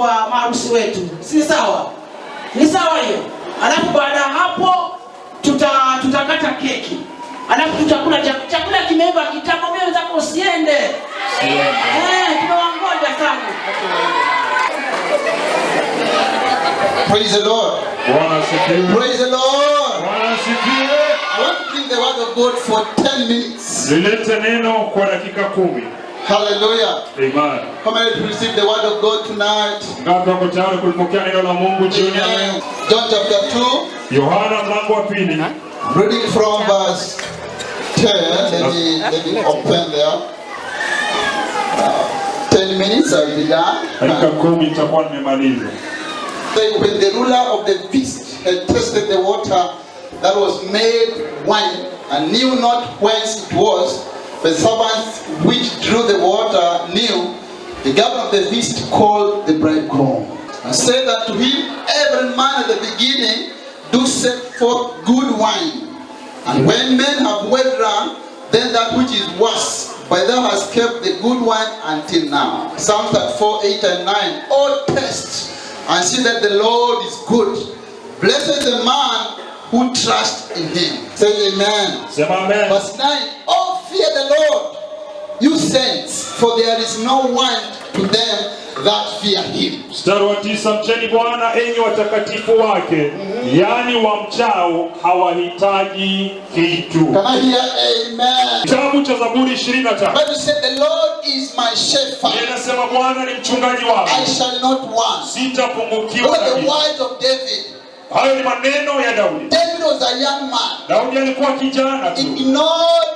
kwa maharusi wetu, si sawa? Ni sawa hiyo. Alafu baada ya hapo tutakata keki, alafu tutakula chakula. Kimeiva kitambo, mimi wenzako usiende. Eh, tumewangoja sana. Praise the Lord. Bwana asifiwe. Praise the Lord. Bwana asifiwe. I want to bring the word of God for 10 minutes. Nilete neno kwa dakika 10. Hallelujah. Amen. How many to receive the word of God tonight? Ngapi wako tayari kulipokea neno la Mungu jioni ya leo? Amen. John chapter 2, Yohana mlango wa pili. Reading from verse 10. Let me open there. 10 minutes, I'll be done. Dakika 10 nitakuwa nimemaliza. Say, when the ruler of the feast had tasted the water that was made wine and knew not whence it was, the servants which drew the water knew, the governor of the feast called the bridegroom and said unto him, "Every man at the beginning do set forth good wine, and when men have well drunk, then that which is worse, but thou hast kept the good wine until now." Psalm 34, 8 and 9. "Oh, taste and see that the Lord is good. Blessed the man who trusts in him." Say amen. Sema amen. Verse 9. "Oh, fear the Lord, you saints, for there is no want to them that fear him." Mstari wa 9, mcheni Bwana enyi watakatifu wake, yaani wamchao hawahitaji kitu. Can I hear amen? Kitabu cha Zaburi 23. Bible said, "The Lord is my shepherd." Inasema Bwana ni mchungaji wangu, I shall not want. Sitapungukiwa Look at na the kitu. Words of David. Hayo ni maneno ya Daudi. David was a young man, Daudi alikuwa kijana tu ignored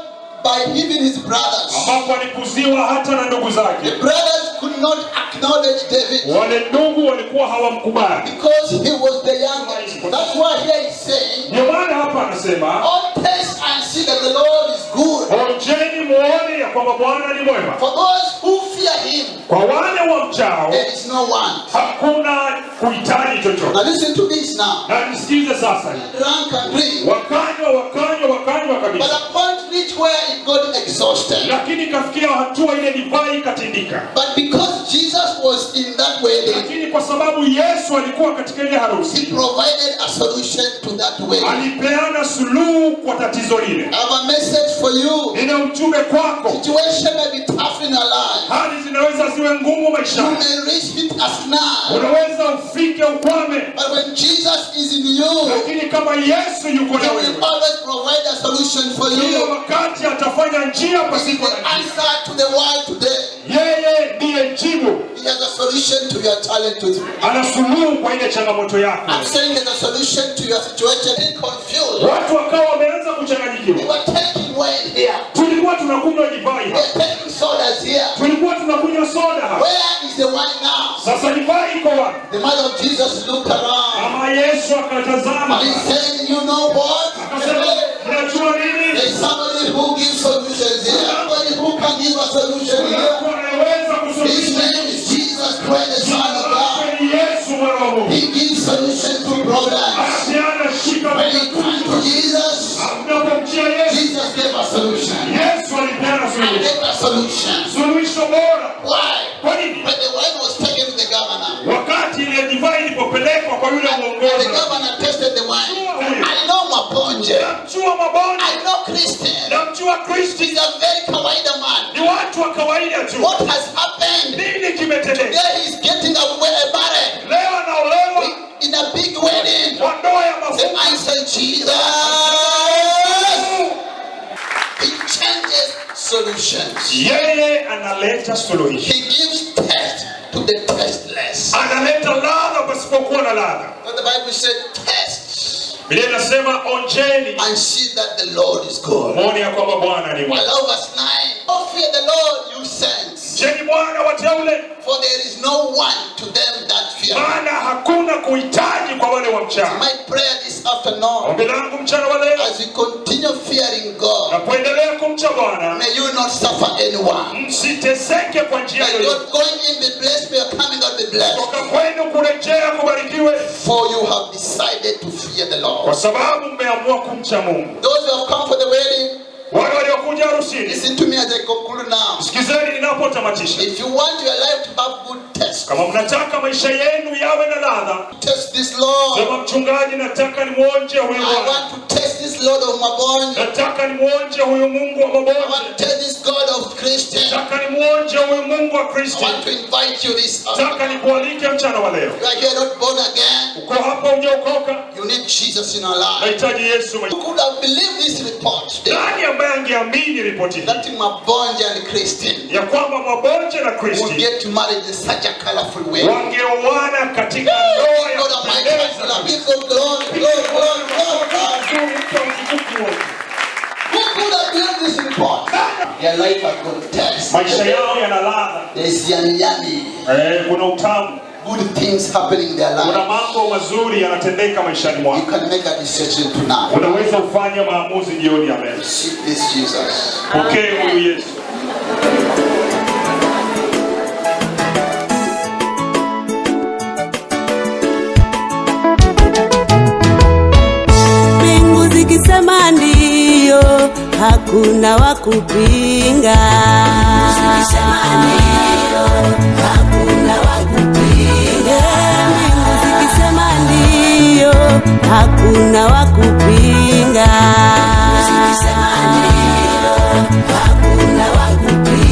by even his brothers. Ambapo alipuziwa hata na ndugu zake. The brothers could not acknowledge David Wale ndugu walikuwa hawamkubali. Because he was the youngest. That's why here he's saying, Ndio maana hapa anasema, "Oh, taste and see that the Lord is good." onjeni muone ya kwamba Bwana ni mwema. For those who fear him, Kwa wale wamchao there is no want. Hakuna kuhitaji chochote. Now listen to this now. Na nisikize sasa, Drank and drink. Wakanywa, wakanywa, wakanywa But kabisa, a point reached where it got exhausted. Lakini ikafikia hatua ile divai ikatindika. But because Jesus was in that wedding, Lakini kwa sababu Yesu alikuwa katika ile he harusi, provided a solution to that wedding. Alipeana suluhu kwa tatizo lile. I have a message for you. Nina ujumbe kwako. Situation may be tough in your life. Hali zinaweza ziwe ngumu You maishani, may reach hit a snag. Unaweza ufike ukwame, But when Jesus is in you, lakini kama Yesu yuko he na will wewe, always provide a solution for kila you. Wakati atafanya njia He is pasipo the na njia. Answer to the world today. Yeye ndiye jibu, He has a solution to your challenge today. Ana suluhu kwa ile changamoto yako. I'm saying there's a solution to your situation. Being confused. Watu wakawa wameanza We kuchanganyikiwa. were taking wine here. Tulikuwa tunakunywa divai We hapa, are taking sodas here. Tulikuwa tunakunywa soda hapa. Where is the wine now? Sasa divai iko wapi? The mother of Jesus looked around Mama Yesu akatazama, and he said, "You know what? Akasema, mnajua nini? There's somebody who gives solutions here. Somebody who can give a solution Kuna here. mtu anayeweza His kusuluhisha. name is Jesus Christ, the Son of God." Ni Yesu mwana wa Mungu. He gives solution to problems. Anapeana shika. When you come to Jesus, Unapomjia Yesu, Jesus gave a solution. Yesu alipeana And suluhisho. gave a solution. Suluhisho bora. Why? Kwa nini? When the wine was taken to the governor, Wakati ile divai ilipopelekwa kwa yule and the mwongoza, governor tasted the wine. "I know Mabonje. Namjua Mabonje, I know Christian. Namjua Kristi, He's a very kawaida man. Ni watu wa kawaida tu. What has happened?" Nini kimetendeka? Today he's getting away married Leo anaolewa in a big wedding. Kwa ndoa ya The mafuta. man said, "Jesus." He changes solutions. Yeye analeta suluhisho, He gives taste to the tasteless. Analeta ladha pasipokuwa na ladha. But the Bible said, "Taste Biblia inasema onjeni, and see that the Lord is good." muone ya kwamba Bwana ni I mwema. love verse 9. "Oh, fear the Lord, you saints, Mcheni Bwana wateule, for there is no want to them that fear him." maana hakuna kuhitaji kwa wale wamchao. My prayer this afternoon, Ombi langu mchana wa leo, as you continue fearing God, napoendelea kumcha Bwana, may you not suffer anyone. Msiteseke kwa njia May yoyote. God going in be blessed, may your coming out be blessed. Toka kwenu kurejea kubarikiwe, For you have decided to fear the Lord. Kwa sababu mmeamua kumcha Mungu. Those who have come for the wedding, Wale waliokuja harusini, listen to me as I conclude now. Sikizeni ninapotamatisha. If you want your life to have good taste, taste, Kama mnataka maisha yenu yawe na ladha, taste this Lord. sema mchungaji, nataka nimwonje huyu I Bwana, want to taste this Lord of Mabonje. nataka nimwonje huyu Mungu wa I want Mabonje, to taste this God of Christian. nataka nimwonje huyu Mungu wa I Kristo, want to invite you this nataka afternoon. nikualike mchana wa leo. You are here not born again. Uko hapa hujaokoka, You need Jesus in your life. nahitaji Yesu. You could have believed this report today Nani ambaye angeamini ripoti hii that Mabonje and Christine ya kwamba Mabonje na would Kristi get married in such a colorful way? wangeoana katika ndoa ya God Almighty, kupendeza? give God glory, glory, glory, glory, glory. Who could have believed this report? Their life has got taste. Maisha yao yana ladha, There is yummy, yummy. kuna utamu, Good things happening in their kuna life. mambo mazuri yanatendeka maishani You mwao. can make a decision tonight. Unaweza ufanye maamuzi jioni ya leo. Receive this Jesus. Pokee huyu Yesu. Mbingu zikisema ndiyo, hakuna wa kupinga. Mbingu zikisema ndiyo, hakuna wa kupinga.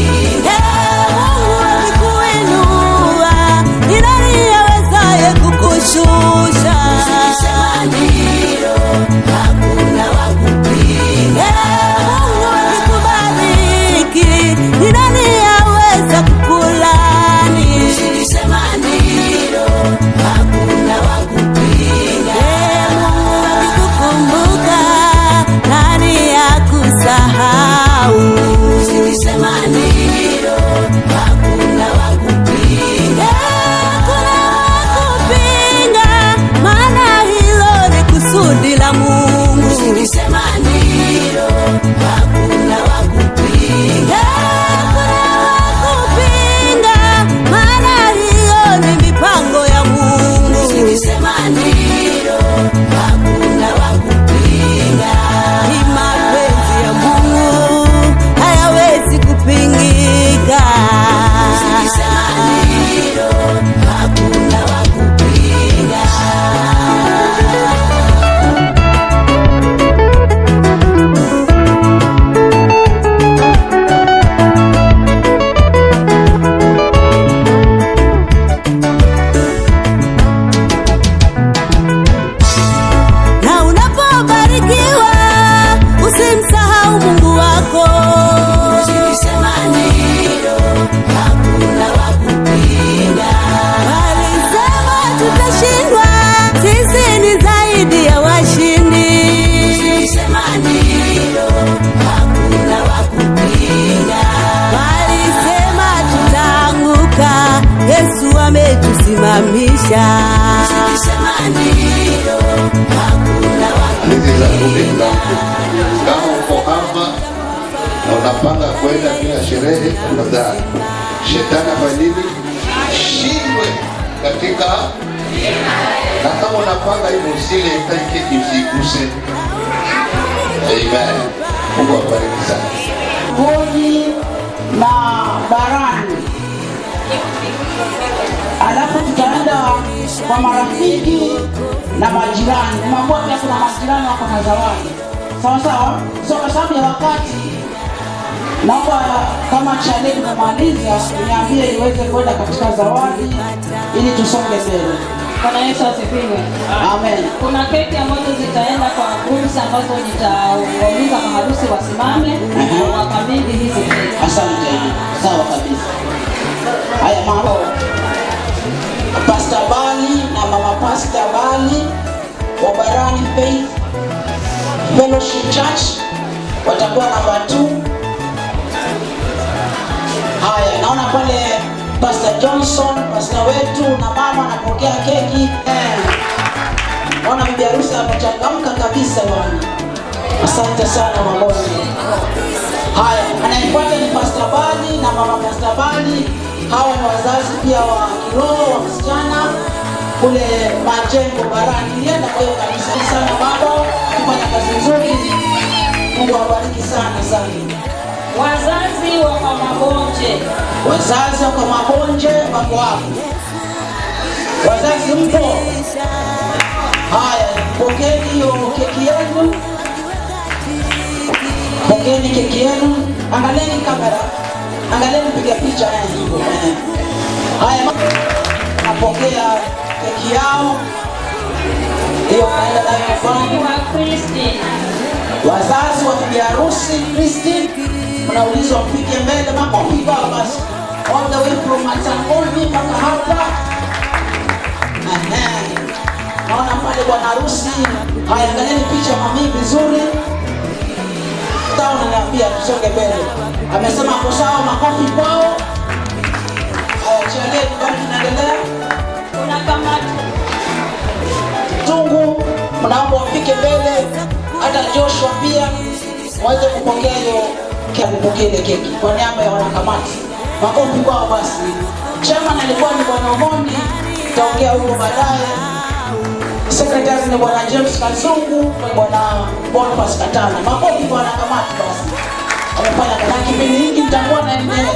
Mungu akikuinua, ni nani awezaye kukushusha? Mungu akikubariki, ni nani aweza kukulani? Mungu akikukumbuka, nani akusahau? Hakuna wa kupinga, maana hilo ni kusudi la Mungu. Hakuna wa kupinga, maana hiyo ni mipango ya Mungu. Ni mapenzi ya Mungu hayawezi kupingika. Na unapobarikiwa usimsahau Mungu wako. Walisema tutashindwa, sisi ni zaidi ya washindi. Walisema tutaanguka, Yesu ametusimamisha. This is a good example. Kama uko hapa na unapanga kwenda bila sherehe, tafadhali shetani afanye nini? Shindwe katika. Na kama unapanga hivyo, usile hata keki, usiguse. Amen. Mungu awabariki sana. Goni na Barani, alafu tutaenda kwa marafiki na majirani. Nimeambiwa pia kuna majirani wako na zawadi, sawa sawa. So kwa sababu ya wakati, naomba kama chale tumemaliza, niambie iweze kwenda katika zawadi ili tusonge mbele. Bwana Yesu asifiwe. Amen. Kuna keki ambazo zitaenda kwa groups ambazo nitawauliza maharusi wasimame wakabidhi hizi keki. Asante, sawa kabisa. Haya, mambo Pastor Bali na mama Pastor Bali wa Barani Faith Fellowship Church watakuwa namba 2. Haya, naona pale Pastor Johnson, pastor wetu na mama anapokea keki. Naona bibi harusi amechangamka kabisa bwana. Asante sana Mabonde. Haya, anayefuata ni Pastor Bali na mama Pastor Bali. Hawa ni wazazi pia wa kiroho wa msichana kule Majengo Barani. Nilienda kwa hiyo kanisa sana baba, kufanya kazi nzuri. Mungu awabariki sana sana. Wazazi wa Mama Bonje. Wazazi wako Mabonje wako wapi? Wazazi mpo? Haya, pokeeni hiyo keki yenu, pokeeni keki yenu. Angalieni kamera, angalieni piga picha hivyo. Haya, napokea keki yao hiyo, naenda nayo nyumbani. Wazazi wa bibi harusi Christine, mnaulizwa mpige mbele, makofi kwao basi, all the way from Matangoni mpaka hapa. Ehe. Naona pale bwana harusi. Haya, angalieni picha mami vizuri. Sawa, unaniambia tusonge mbele. Amesema ako sawa, makofi kwao. Haya, chialie, bado tunaendelea. Kuna kamati Tungu, mnaomba wafike mbele, hata Joshua pia waweze kupokea hiyo kupokea ile keki kwa niaba ya wanakamati. Makofi kwao basi. Chairman alikuwa ni bwana Omondi, tutaongea huko baadaye. Secretary ni bwana James Kazungu, bwana Boniface Katana. Makofi kwa wanakamati basi. Wamefanya na kipindi hiki nitakuwa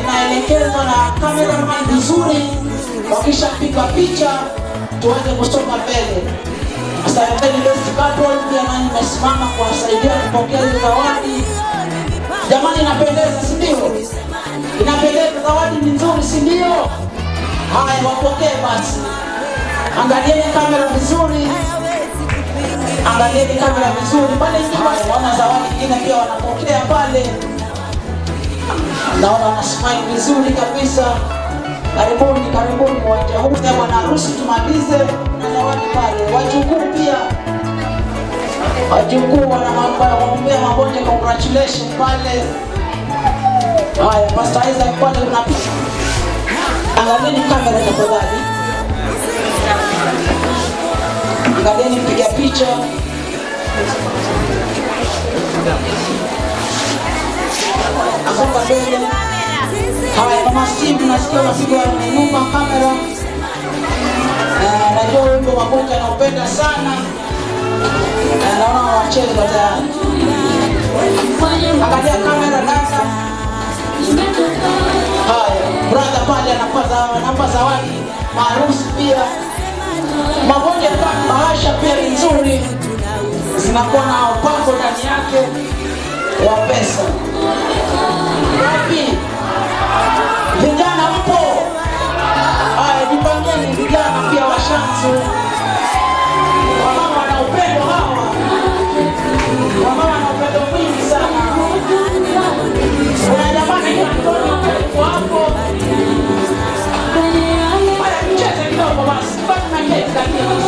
naelekezwa na cameraman vizuri, wakishapiga picha tuweze kusonga mbele. Asanteni best couple, pia nani nimesimama kuwasaidia kupokea hizo zawadi. Jamani, inapendeza si ndio? Inapendeza, zawadi ni nzuri si ndio? Haya, wapokee basi. Angalieni kamera vizuri, angalieni kamera vizuri pale nyuma. Wana zawadi nyingine pia wanapokea pale, naona wana smile vizuri kabisa. Karibuni, karibuni uwanja huu bwana harusi, tumalize na zawadi pale. Wajukuu pia, wajukuu wanawaombea Mabonje, congratulations pale. Haya, Pastor Isaac pale kuna picha. Angalieni kamera tafadhali, angalieni mpiga picha. Asonga mbele. Haya, mama Steve, nasikia unapiga nyuma kamera. Najua wimbo Mabonje anaupenda sana. Naona wanacheza tayari. Angalia kamera dada. Haya, brother pale anampa zawadi maharusi pia. Mabonje bahasha pia ni nzuri, zinakuwa na upako ndani yake wa pesa. Wapi vijana mpo? Haya, jipangeni vijana pia washanzu. Wamama wana upendo hawa, wamama wana upendo mwingi sana. Kuna jamani yuko hapo. Haya, tucheze kidogo basi, bado na keki lakini.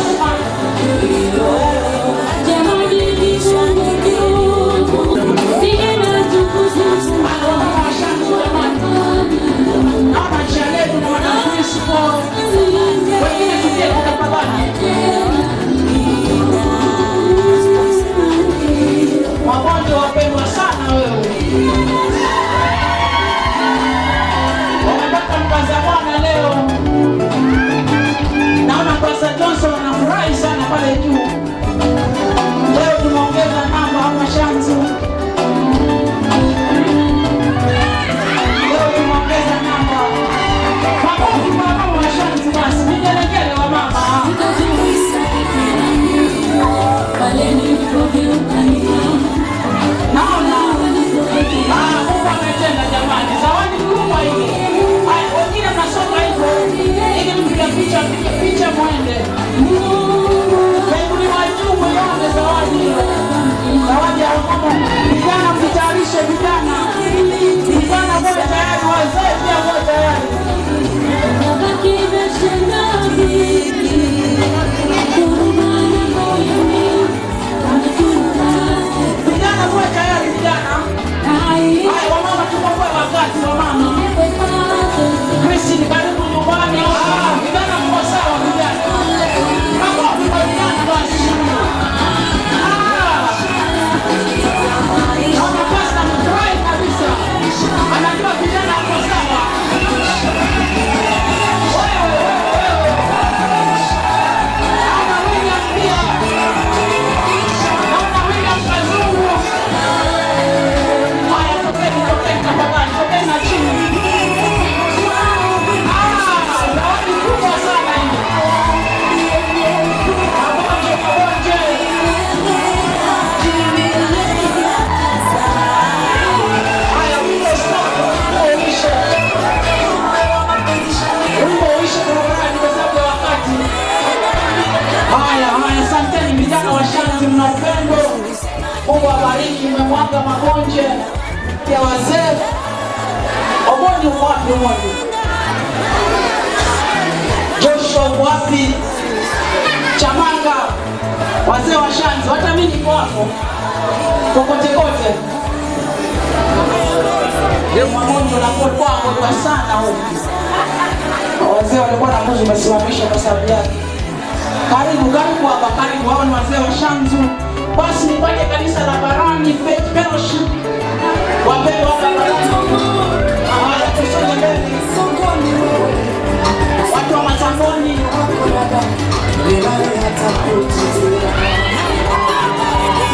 Wale wazee. Omondi uko wapi Omondi? Joshua uko wapi? Chamanga, wazee wa Shanzu, hata mimi niko hapo kokote kote. Mwamondo na kwa sana huku. Wazee walikuwa na mbuzi umesimamisha kwa sababu yake. Karibu karibu hapa, karibu. Hao ni wazee wa Shanzu. Basi nipate kanisa la Barani Faith Fellowship. Wapendwa wa Barani. Haya, tusonge mbele. Watu wa Matangoni.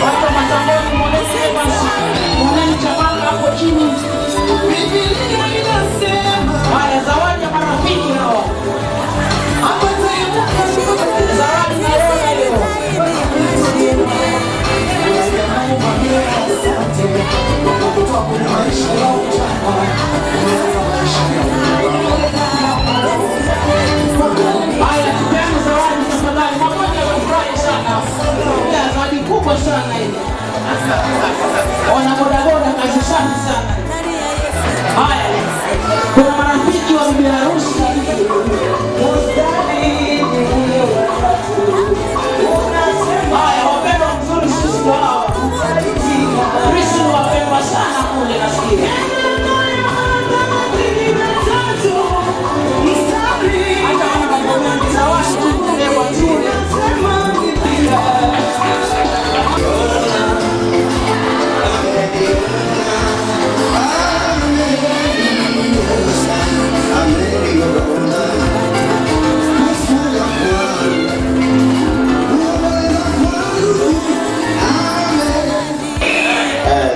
Watu wa Matangoni, mwoneni Evans, mwoneni Chamanga hapo chini. Haya, zawadi ya marafiki hawa. Zawadi naiona hiyo. Haya, tupeane zawadi tafadhali. Mamoja amefurahi sana. Ya, zawadi kubwa sana hii. Wana bodaboda kazi safi sana. Haya, kuna marafiki wa bibi harusi. Haya, wapendwa mzuri sisi ndio hawa. Kristo ni wapendwa sana kule nasikia. Hata kama mambo mengi zawadi tu kubebwa nzuri.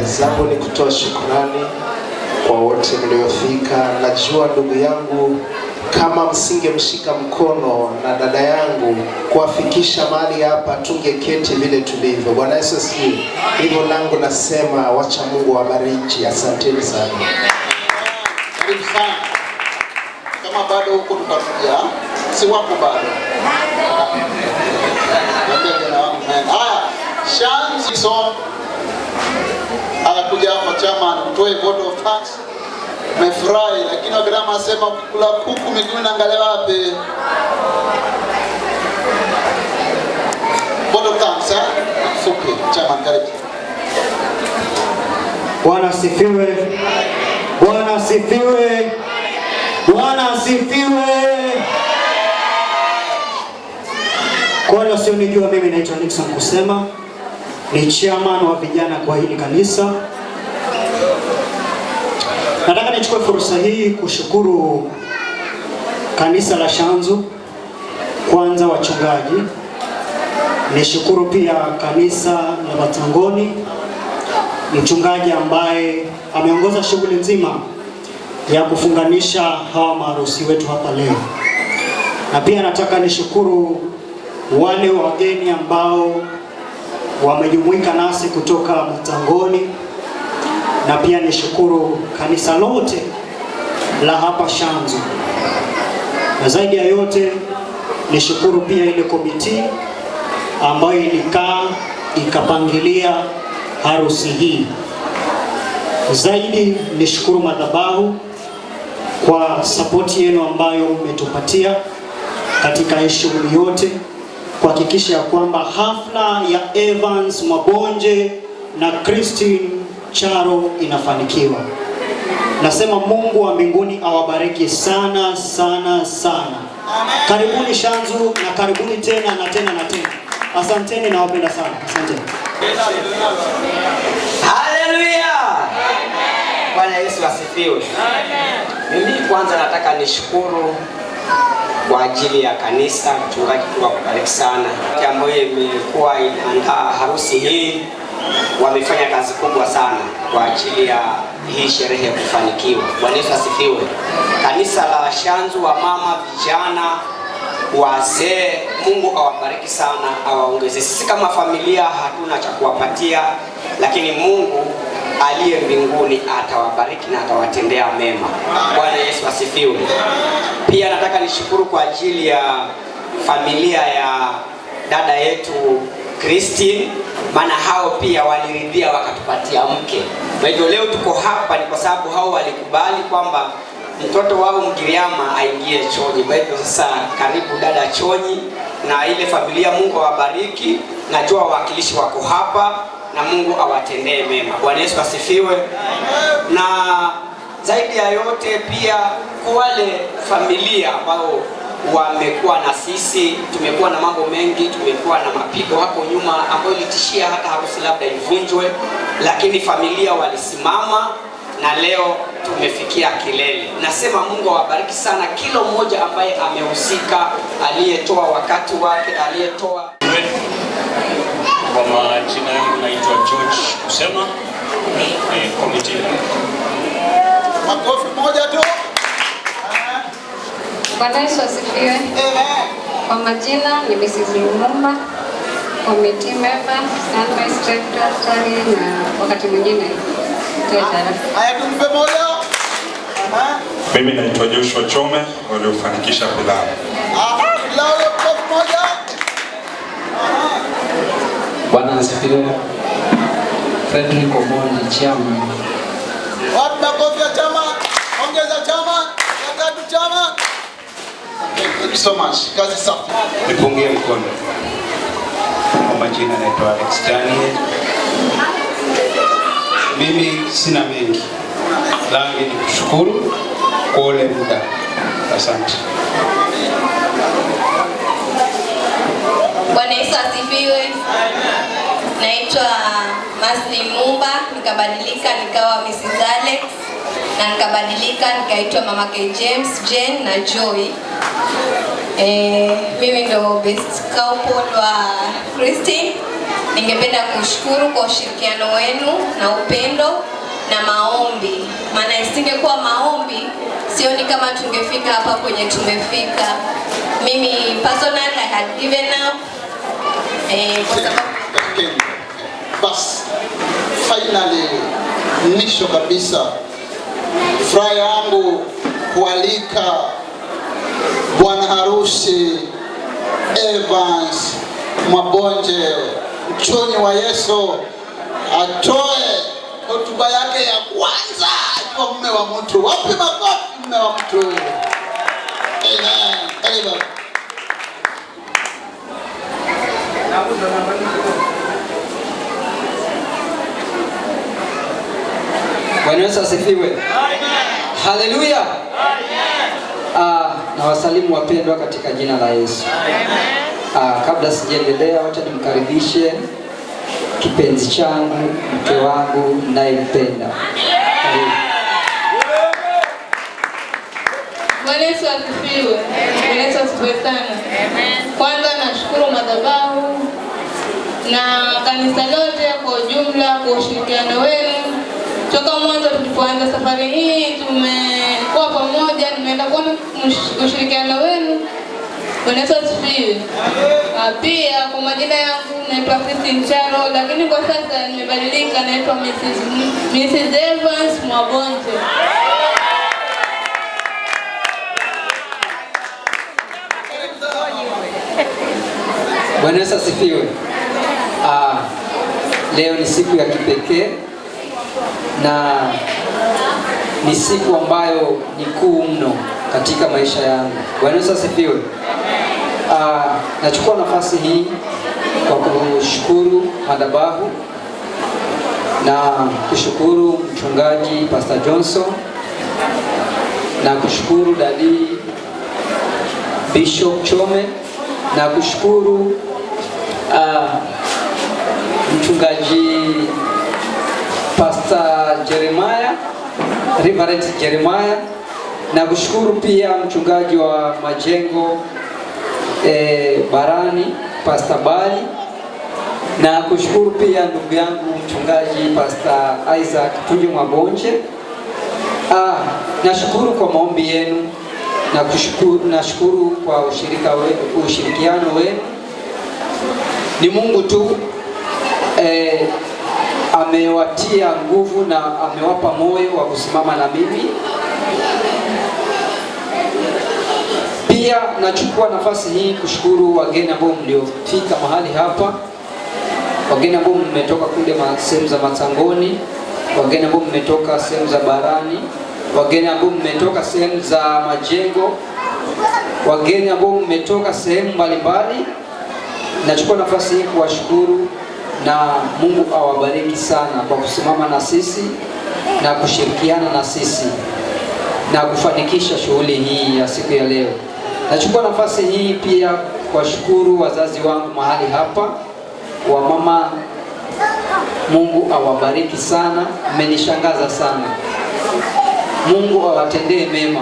Zangu ni kutoa shukrani kwa wote mliofika. Najua ndugu yangu, kama msingemshika mkono na dada yangu kuwafikisha mahali hapa, tungeketi vile tulivyo. Bwana Yesu asifiwe. Hivyo langu nasema, wacha Mungu awabariki. Asanteni sana. Karibu sana. Kama bado huko tutakuja. Si wako bado. Niambia jina wangu nani. Haya, Shanzu Son anakuja hapa chama tutoe vote of thanks. Nimefurahi, lakini wakati anasema ukikula kuku miguu inaangalia wapi? Vote of thanks, eh? Fupi, chama karibu. Bwana asifiwe. Bwana asifiwe. Bwana asifiwe. Kwa wale wasionijua, mimi naitwa Nixon Kusema, ni chairman wa vijana kwa hili kanisa. Nataka nichukue fursa hii kushukuru kanisa la Shanzu, kwanza wachungaji. Nishukuru pia kanisa la Matangoni, mchungaji ambaye ameongoza shughuli nzima ya kufunganisha hawa maharusi wetu hapa leo. Na pia nataka nishukuru wale wageni ambao wamejumuika nasi kutoka Matangoni, na pia nishukuru kanisa lote la hapa Shanzu. Na zaidi ya yote nishukuru pia ile komiti ambayo ilikaa ikapangilia harusi hii. Zaidi nishukuru madhabahu kwa support yenu ambayo mmetupatia katika hii shughuli yote, kuhakikisha ya kwamba hafla ya Evans Mwabonje na Christine Charo inafanikiwa. Nasema Mungu wa mbinguni awabariki sana sana sana. Karibuni Shanzu na karibuni tena na tena na tena. Asanteni, nawapenda sana. Asanteni. Haleluya! Bwana Yesu asifiwe. Mimi kwanza nataka nishukuru kwa ajili ya kanisa, mchungaji, Mungu akubariki sana. Ambayo imekuwa inaandaa harusi hii, wamefanya kazi kubwa sana kwa ajili ya hii sherehe kufanikiwa. Bwana Yesu asifiwe. Kanisa la Shanzu, wa mama, vijana, wazee, Mungu awabariki sana, awaongeze. Sisi kama familia hatuna cha kuwapatia, lakini Mungu aliye mbinguni atawabariki na atawatendea mema. Bwana Yesu asifiwe. Pia nataka nishukuru kwa ajili ya familia ya dada yetu Christine, maana hao pia waliridhia wakatupatia mke. Kwa hivyo leo tuko hapa ni kwa sababu hao walikubali kwamba mtoto wao Mgiriama aingie Chonyi. Kwa hivyo sasa, karibu dada Chonyi na ile familia, Mungu awabariki. Najua wawakilishi wako hapa na Mungu awatendee mema. Bwana Yesu asifiwe. Na zaidi ya yote pia kwa wale familia ambao wamekuwa na sisi, tumekuwa na mambo mengi, tumekuwa na mapigo hapo nyuma ambayo ilitishia hata harusi labda ivunjwe, lakini familia walisimama na leo tumefikia kilele. Nasema Mungu awabariki sana kila mmoja ambaye amehusika, aliyetoa wakati wake, aliyetoa. Kwa majina yangu naitwa George Kusema, committee. Makofi moja tu. Bwana Yesu asifiwe. Kwa majina ni Mrs. Lumumba, committee member, standby secretary na wakati mwingine treasurer. Haya, tumpe moja. Mimi naitwa Joshua Chome, waliofanikisha pilau. Pilau makofi moja. Bwana asifiwe. Frederick Omondi, chairman. Wapi makofi ya chama? Ongeza chama. Ya tatu chama. Thank you so much. Kazi safi. Nipungie mkono. Kwa majina naitwa Alex Daniel. Mimi sina mengi, langu ni kushukuru kwa ule muda. Asante. Bwana Yesu asifiwe. Naitwa Masli Mumba, nikabadilika nikawa Mrs. Alex na nikabadilika nikaitwa Mama K James, Jane na Joy. Mimi ndo best couple wa Christine. Ningependa kushukuru kwa ushirikiano wenu na upendo na maombi, maana isingekuwa maombi sioni kama tungefika hapa kwenye tumefika. Mimi personally I had given up kwa sababu Bas, finally, mwisho kabisa, furaha yangu kualika bwana harusi Evans Mwabonje, mchonyi wa Yesu, atoe hotuba yake ya kwanza akiwa mume wa mtu. Wapi makofi mume wa mtu? Amen. Karibu. Bwana Yesu asifiwe. Haleluya. Na wasalimu wapendwa katika jina la Yesu. Kabla sijaendelea, wacha nimkaribishe kipenzi changu, mke wangu ninayempenda. Karibu. Bwana Yesu asifiwe. Bwana Yesu asifiwe sana. Kwanza nashukuru madhabahu na kanisa lote kwa ujumla kwa ushirikiano wenu. Toka mwanzo tulipoanza safari hii tumekuwa pamoja, nimeenda kuona ushirikiano wenu. Bwana Yesu asifiwe. Pia kwa majina yangu naitwa Christine Charo, lakini kwa sasa nimebadilika, naitwa Mrs. Evans Mwabonje. Bwana Yesu asifiwe. Leo ni siku ya kipekee na ni siku ambayo ni kuu mno katika maisha yangu. Bwana Yesu asifiwe. Nachukua nafasi hii kwa kushukuru madhabahu na kushukuru mchungaji Pastor Johnson na kushukuru Dadi Bishop Chome na kushukuru mchungaji Pastor Jeremiah, Reverend Jeremiah, na kushukuru pia mchungaji wa majengo Barani Pastor Bali, na kushukuru pia ndugu yangu mchungaji Pastor Isaac Tunjo Mwabonje. Nashukuru kwa maombi yenu na nashukuru kwa ushirikiano wenu. Ni Mungu tu amewatia nguvu na amewapa moyo wa kusimama na mimi. Pia nachukua nafasi hii kushukuru wageni ambao mliofika mahali hapa. wageni ambao mmetoka kule sehemu za Matsangoni, wageni ambao mmetoka sehemu za Barani, wageni ambao mmetoka sehemu za Majengo, wageni ambao mmetoka sehemu mbalimbali. Nachukua nafasi hii kuwashukuru na Mungu awabariki sana kwa kusimama na sisi na kushirikiana na sisi na kufanikisha shughuli hii ya siku ya leo. Nachukua nafasi hii pia kuwashukuru wazazi wangu mahali hapa, wamama, Mungu awabariki sana, mmenishangaza sana. Mungu awatendee mema.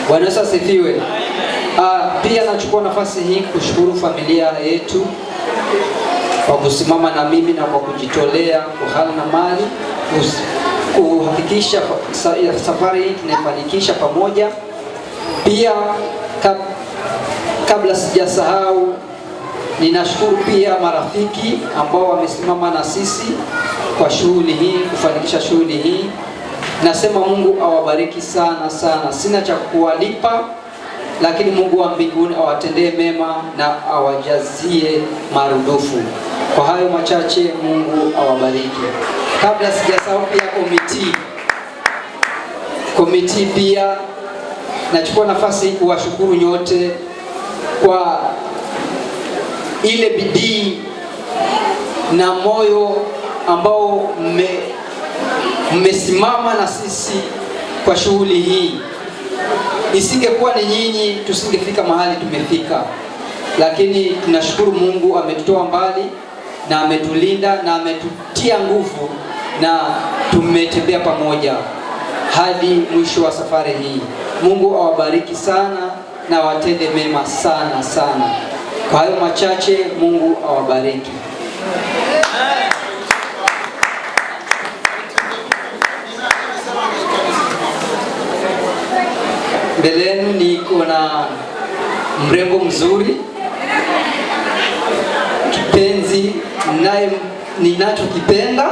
Bwana Yesu asifiwe. Pia nachukua nafasi hii kushukuru familia yetu kwa kusimama na mimi na kwa kujitolea kwa hali na mali kuhakikisha safari hii tunaifanikisha pamoja. Pia kabla sijasahau, ninashukuru pia marafiki ambao wamesimama na sisi kwa shughuli hii, kufanikisha shughuli hii. Nasema Mungu awabariki sana sana. Sina cha kuwalipa, lakini Mungu wa mbinguni awatendee mema na awajazie marudufu. Kwa hayo machache, Mungu awabariki. Kabla sijasahau pia komiti pia nachukua nafasi hii kuwashukuru nyote kwa ile bidii na moyo ambao mmesimama na sisi kwa shughuli hii. Isingekuwa ni nyinyi tusingefika mahali tumefika, lakini tunashukuru Mungu ametutoa mbali na ametulinda na ametutia nguvu na tumetembea pamoja hadi mwisho wa safari hii. Mungu awabariki sana na watende mema sana sana. Kwa hayo machache, Mungu awabariki. Mbele yenu niko na mrembo mzuri, kipenzi naye ninachokipenda.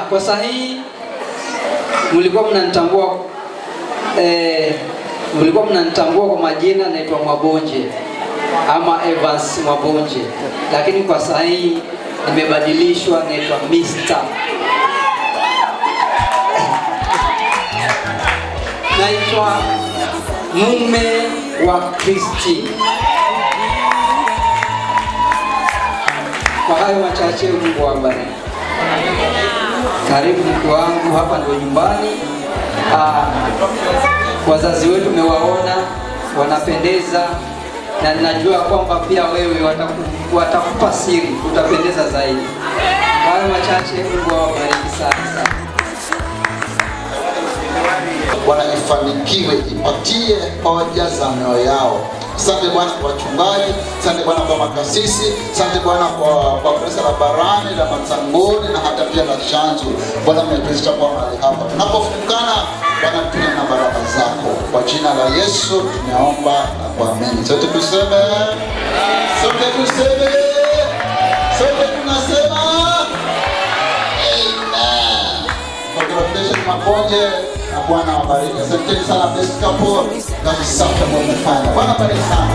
Kwa sahihi mlikuwa mnanitambua, mlikuwa mnanitambua kwa majina, naitwa Mwabonje ama Evans Mwabonje, lakini kwa sahihi nimebadilishwa, naitwa Mr. Naitwa mume wa Kristi. Kwa hayo machache, Mungu awabariki. Karibu mke wangu, hapa ndio nyumbani. Wazazi wetu umewaona wanapendeza, na ninajua kwamba pia wewe watakupa siri, utapendeza zaidi. Kwa hayo machache, Mungu awabariki sana sana. Bwana ifanikiwe, ipatie hoja za mioyo yao. Asante Bwana kwa wachungaji, asante Bwana kwa makasisi, asante Bwana kwa kanisa la Barani, la Matsangoni na hata pia la Shanzu. Bwana umetuwezesha kwa mahali hapa. Tunapofungana Bwana tuwe na baraka zako. Kwa jina la Yesu tumeomba na kuamini. Sote tuseme, sote tuseme, sote tunasema amen. Congratulations Makonje, na Bwana awabariki. Asanteni sana best couple, kazi safi ambayo mmefanya. Bwana awabariki sana.